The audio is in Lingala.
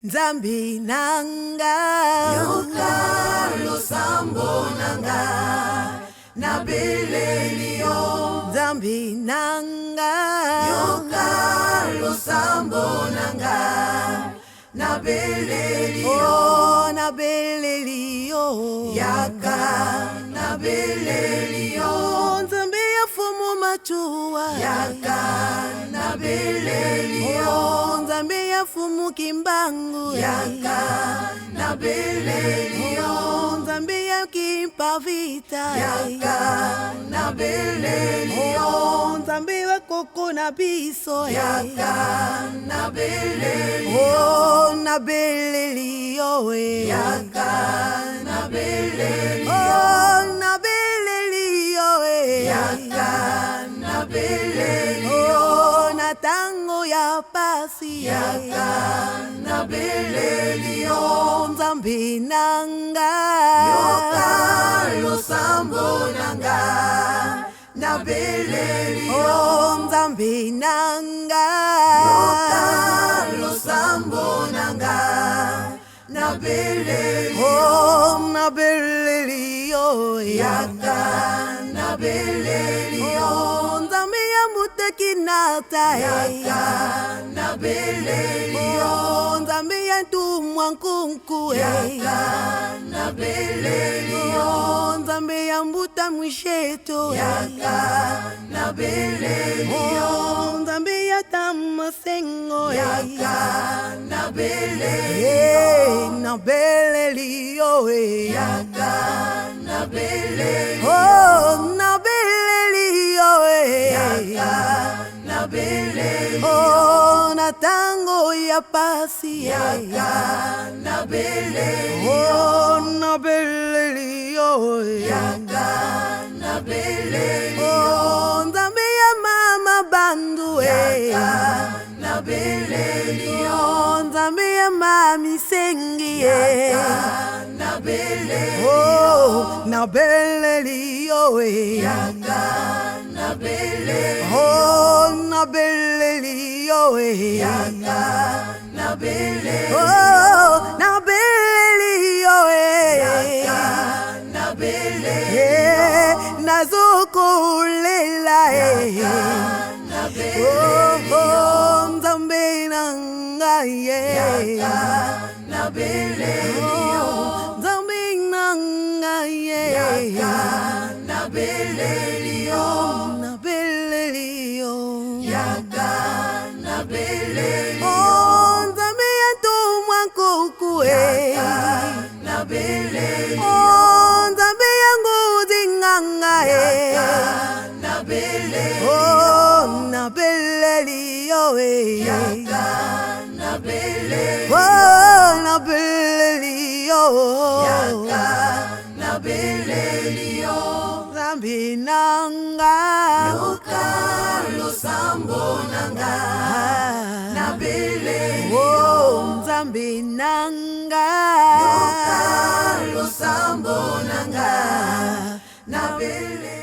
Nzambe na nga. Yoka losambo na nga, nabeleli yo. Nzambe na nga. Yoka losambo na nga, nabeleli yo. Oh, nabeleli yo. Yaka, nabeleli yo. Oh, Nzambe ya fumu machua. Yaka, nabeleli yo. Oh, Nzambe ya fumu kimbangu. Yaka, nabeleli yo. Oh, Nzambe ya kimpavita. Yaka, nabeleli yo. Oh, Nzambe wa koko na biso. Yaka, nabeleli yo. Oh, nabeleli yo. Eh. Yaka, nabeleli yo. Oh, nabeleli yo. Eh. Yaka, nabeleli yo. Oh, na tango ya pasi. Yaka, nabeleli yo. Oh, Nzambe na nga. Yoka losambo na nga, nabeleli yo. Oh, Nzambe na nga. Yoka losambo na nga, nabeleli yo. Oh, nabeleli yo. Yaka, nabeleli yo. Oh, Nzambe ya mutaki nata. Yaka, nabeleli yo. Oh, Nzambe ya ntumwa nkunku. Yaka, nabeleli yo. Oh, Nzambe ya mbuta mwisheto. Yaka, nabeleli yo. Oh, Nzambe ya tamasengo. Yaka, nabeleli yo. Eh, nabeleli yo. Eh. Yaka, nabeleli yo. Oh, nabeleli yo. Eh. Yaka, nabeleli yo. Oh, na tango ya pasi. Eh. Yaka, nabeleli yo. Oh, nabeleli yo. Eh. Yaka, nabeleli yo. Oh, Nzambe ya mama bandu. Eh. Yaka, nabeleli yo. Oh, Nzambe ya mami sengi. Eh. Yaka, nabeleli yo. Oh, nabeleli yo. Eh. Yaka, nabeleli yo. Oh, nabeleli yo. Eh. Yaka, nabeleli yo. Oh, nabeleli yo. Eh. Yaka, nabeleli yo. Eh, nazokolela. Eh. Yaka, nabeleli Oh, yo. oh, Nzambe na ngai. Eh. Yaka, nabeleli yo. Oh, Nzambe na ngai. Eh. Yaka, nabeleli yo. Nabeleli yo. Yaka, nabeleli yo. Oh, Nzambe ya ntumwa nkuku. Eh. Yaka, nabeleli yo. Oh, Nzambe ya nguzi nganga. Eh. Yaka, nabeleli yo. Oh, nabeleli yo. Eh. Yaka, nabeleli yo. Oh, nabeleli yo. Yaka, nabeleli yo. Nzambe na nga. Yoka losambo na nga, nabeleli yo. Oh, Nzambe na nga. Yoka losambo na nga, nabeleli.